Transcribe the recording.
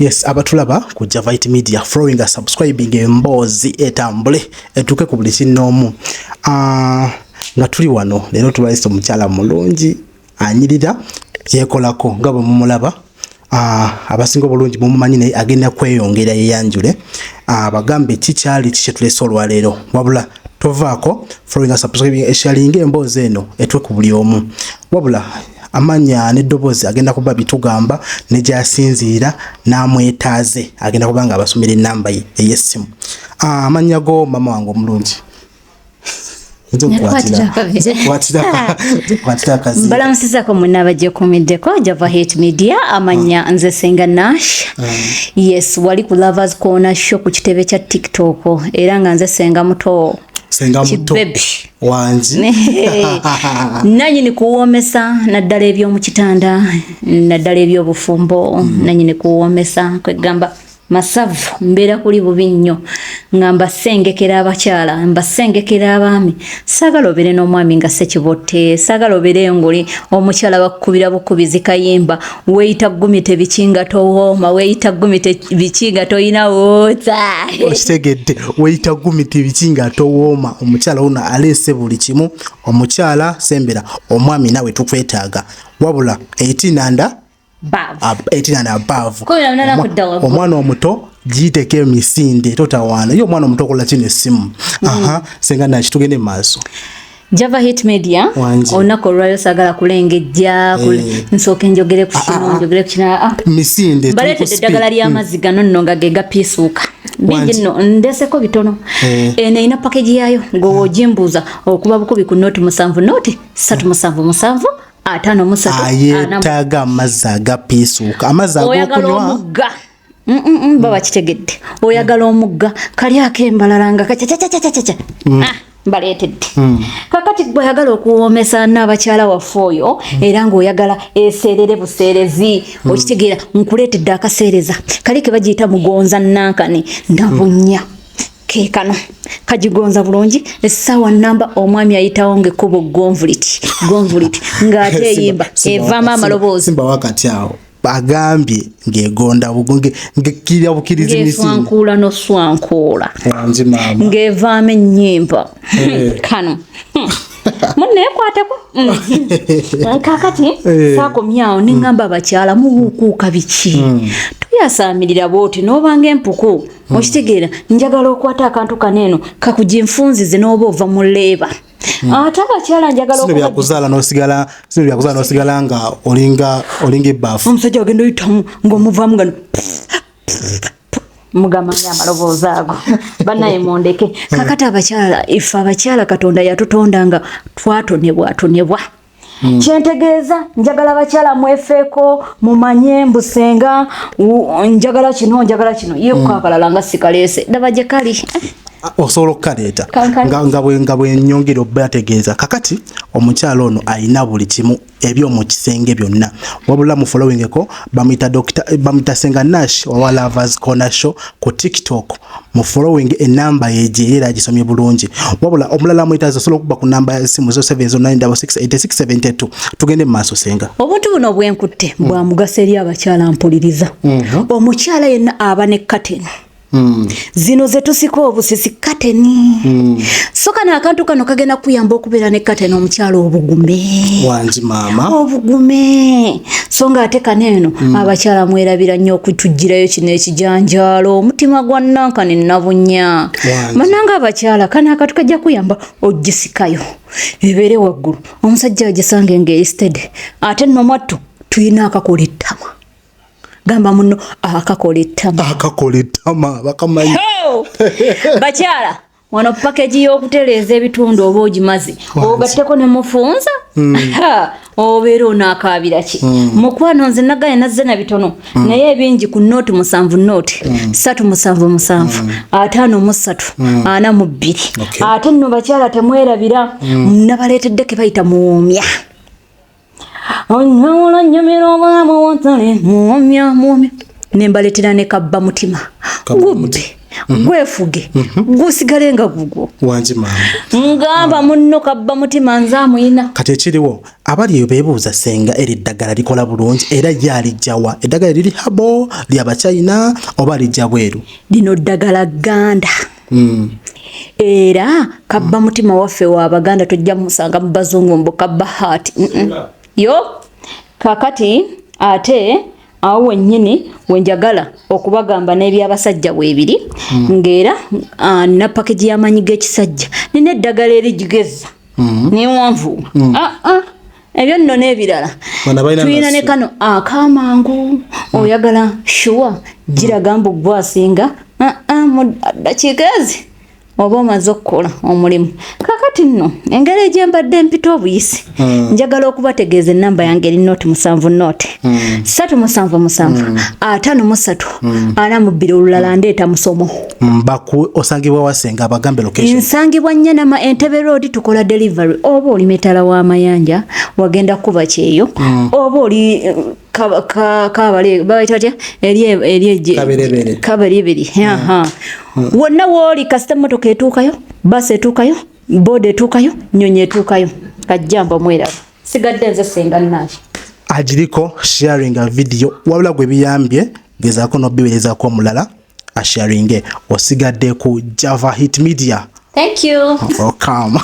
Yes, abatulaba ku Javite Media, following, subscribing, emboozi etambule etuuke ku buli kinnoomu. Nga tuli wano leero, tubalese omukyala mulungi anyirira, yekolako nga bwe mumulaba. Abasinga obulungi mumumanyi, naye agenda kweyongera yeyanjule, bagambe kikyali ki kyetulese olwaleero. Wabula tovaako, following, subscribing, esharinga emboozi eno etwe ku buli omu. Wabula amanya n'eddoboozi agenda kuba bitugamba ne gyasinziira n'amwetaaze, agenda kuba nga abasomera enamba ye ey'essimu. Amannya go, mama wange omulungi? Nkwatira akazi. Mbalamusizako mwenna abajekumiddeko Java Hit Media. Amanya nze Senga Nash. Yes, wali ku Lovers Corner Show ku kitebe kya TikTok, era nga nze Senga Muto. Senga Muto. Kibebi. Wangi. Nanyini kuwoomesa naddala eby'omu kitanda, naddala eby'obufumbo. Nanyini kuwoomesa, kwegamba masavu mbeera kuli bubi nnyo nga mbasengekera abakyala, mbasengekera abaami. Saagala obeere n'omwami nga sekibotte, saagala obeere ngoli omukyala bakukubira bukubizi kayimba, weeyita gumite biki nga towooma, weeyita gumite biki nga toyina woota. Okitegedde? Weyita gumiti biki nga towooma. Omukyala ono aleese buli kimu. Omukyala sembera, omwami nawe tukwetaaga. Wabula 18 and Above. 18 and above. 18 kudda waggulu. Omwana omuto giyiteko emisinde, totawaana. Ye omwana omuto okola kino essimu. Aha, Senga Naki, tugende mu maaso. Java Hit Media. Wangi. Olunaku olwayo saagala kulengejja, nsooke njogere ku kino, njogere ku kino. Misinde, tuli ku Mbaleetedde speed. eddagala ly'amazzi gano nno nga ge gapiisuuka bingi. Nno ndeseko bitono. Eno erina package yaayo ng'owogimbuuza okuba bukubi ku 07 0 3 7 7 53 4. Ayeetaaga amazzi agapiisuuka, amazzi Oyagala ag'okunywa. omugga. Baba kitegedde, oyagala omugga kali ak'embalala nga kacacacacacaca. Ah, mbaleetedde. Kakati gwe oyagala okuwoomesa n'abakyala waffe oyo, era ng'oyagala eseerere buseerezi, okitegeera? Nkuleetedde akaseereza kali ke bagiyita mugonza nankani nabunya. Keekano kagigonza bulungi essaawa namba. Omwami ayitawo ng'ekkubo gonvu liti, gonvu liti, ng'ate eyimba evaamu amaloboozi. Simba wakati awo agambye ng'egonda ng'ekkirira bukirizi misinde. Ng'eswankuula n'oswankuula. Wangi maama. Ng'evaamu ennyimba. Kano munneekwateko. Kakati saakomyawo, neŋŋamba abakyala muwuukuuka biki, tuyasaamirira bwoti n'obanga empuku, okitegeera? Njagala okwata akantu kano eno kakuginfunzize n'oba ova mu leeba. Ate abakyala njagala Sino byakuzaala n'osigala nga olinga ebbaafu. Omusajja agenda oyitamu ng'omuvaamu nga mugamanyi amaloboozi ago. Bannaye mundeke. Kakati abakyala, ife abakyala Katonda yatutonda nga twatonebwa atonebwa. Kyentegeeza, njagala abakyala mwefeeko, mumanye mbusenga njagala kino, njagala kino yeko akalala nga sikaleese, daba gye kali. Osobola okukaleeta. Kankale. Nga bwe nyongera obategeeza, kakati omukyala ono ayina buli kimu ebyomu kisenge byonna. Wabula mu followingeko, bamuyita Dr. bamuyita Senga Nash owa Lovers Corner Show ku TikTok. Mu following, enamba yegye era agisomye bulungi. Wabula omulala amuyita, osobola okuba ku namba ya simu 0709668672. Tugende mu maaso, Senga. Obuntu buno bwenkutte bwa mugaso eri abakyala. Mpuliriza, omukyala yenna aba ne kateni zino zetusika obusisi, kateni. So kano akantu kano kagenda kuyamba okubeera ne kateni omukyala obugume. Wangi maama. Obugume. So nga ate kano eno abakyala mwerabira nnyo okutugirayo kino ekijanjaalo, omutima gwa nankani nabunya. Wangi. Mananga abakyala, kano akantu kajja kuyamba ogisikayo ebeere waggulu, omusajja agisange ng'eri steady. Ate nno mwattu tulina akakola ettama. Gamba muno, akakola ettama. Akakola ettama bakamanyi. Ho! Bakyala, wano package y'okutereeza ebitundu oba ogimaze, ogatteko ne mufunza. Ha, obeera onaakaabira ki mukwano? Nze nagaye nazze na bitono, naye ebingi ku 07 0 3 7 7 53 42. Ate nno bakyala temwerabira, nabaleetedde ke bayita muwoomya. Onyawula nyumira obulamu wotali muwomya, muwomya. Nembaleetera ne kabba mutima. Kabba. Gubbe gwefuge, gusigale nga gugwo. Wangi maama. Ngamba munno kabba mutima nze amuyina. Kati ekiriwo. Abali eyo beebuuza, senga eri eddagala likola bulungi, era ye alijjawa? Eddagala liri herbal, lyabachina oba lijja bweru? Lino ddagala ganda era kabba mutima waffe wa Baganda, tojja musanga mu bazungu mbu kabba heart. Yo kakati ate awo wennyini wenjagala okubagamba n'ebyabasajja bwebiri, ng'era nina package y'amaanyi g'ekisajja, nina eddagala erigigeza newanvu. Ah, ah, ebyo nno n'ebirala. Bano balina Tulina ne nasu. kano akamangu, oyagala sure giraga mbu gwe asinga. Ah, ah, mu ddakiika ezi oba omaze okukola omulimu. Kakati nno engeri egyembadde mpita obuyisi, njagala okubategeeza enamba yange eri 07 0 3 7 7 53 42. Olulala ndeeta musomo. Mbaku osangibwa wasenga? Abagambe location. Nsangibwa Nyanama, Entebe Road. Tukola delivery. Oba oli mitala w'amayanja, wagenda kuba kyeyo, oba oli Kabale, babayita batya eri Kaberebere. Kaberebere, aha. Wonna wooli, kasita emmotoka etuukayo, basi etuukayo, boda etuukayo, nyonyi etuukayo. Kajjamba mweraba. Sigadde nze Senga Naashi. Agiriko sharing a video, wabula gwe biyambye gezaako nobiwerezaako omulala asharinge. Osigadde ku Java Hit Media. Thank you. Welcome.